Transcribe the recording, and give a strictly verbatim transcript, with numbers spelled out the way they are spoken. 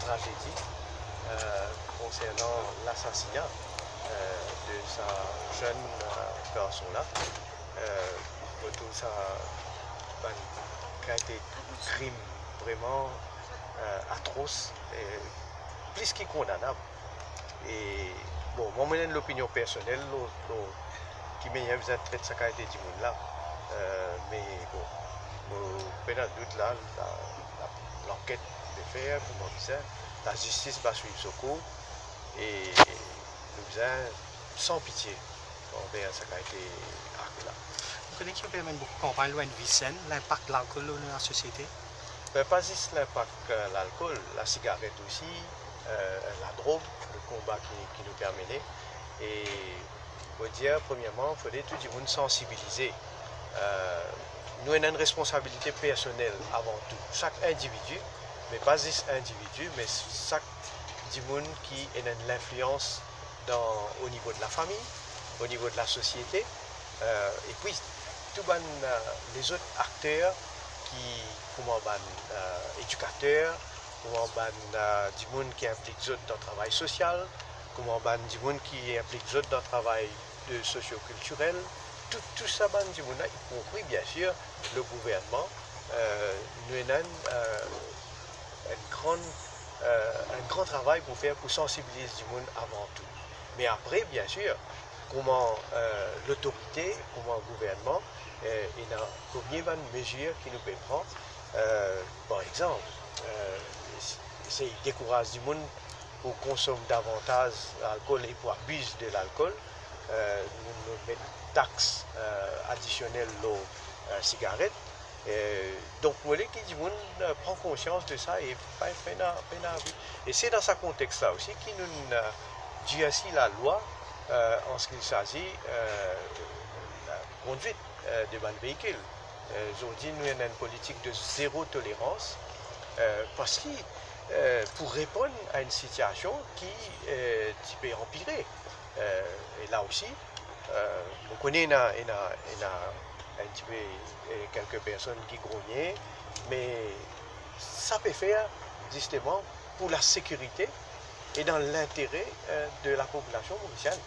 tragedi, euh, konsernan lasasina, euh, de sa zenn, euh, garson la. Euh, mo trouv sa bann kalite krim vreman, euh, atros, e plis ki kondanab. E, bon, mwa, mo ena enn lopinion personel lor, lor ki manier bizin tret sa kalite dimoun la. Euh, me, bon, mo pena dout la, la, la, lanket pe fer, kouma bizin, lazistis va swiv so kour, e nou bizin san pitie anver sa kalite akt la. Nou kone ki ou pe mennen boukou kanpagn lor enn vi sen, linpak lalkol lor nou lasosiete? Ben, pa zis linpak, euh, lalkol, lasigaret osi, euh, ladrog, le konba ki, ki nou pe mene. E mo dir, premierman, fode tou dimoun sansibilize. Euh, nou ena enn responsabilite personel avan tou, sak individi, me pa zis individi, me sak dimoun ki ena enn linflians dan, o nivo de lafami, o nivo de lasosiete, euh, epi tou bann, euh, lezot akter ki, kouma bann, euh, edikater, kouma bann, euh, dimoun ki inplik zot dan travay sosial, kouma bann dimoun ki inplik zot dan travay de sosyokiltirel, tou, tou sa bann dimoun la, ikonpri, bien sir, le gouvernman, euh, nou ena enn, euh, enn gran, euh, enn gran travay pou fer pou sansibiliz dimoun avan tou. Me apre, bien sir, kouma, euh, lotorite, kouma gouvernman, euh, ena komie bann mezir ki nou pe pran. Euh, par exanp, euh, es-, esey dekouraz dimoun pou konsom davantaz lalkol e pou abiz de lalkol. Euh, nou, nou met tax, euh, adisionel lor, euh, sigaret. Euh, donk, mo le ki dimoun, euh, pran konsians de sa e pa, pena, pena abi. E se dan sa kontex la osi ki nou, euh, dirsi lalwa, euh, an se ki sazi, euh, la kondwit, euh, de bann veikil. Euh, zordi, nou ena enn politik de zero tolerans, euh, parski, euh, pou reponn a enn sitiasion ki, euh, ti pe anpire. Euh, e la osi, euh, nou kone ena, ena, ena enn tipe, euh, kelke personn ki grogne, me sa pe fer zisteman pou lasekirite e dan lintere, euh, de lapopilasion morisienn.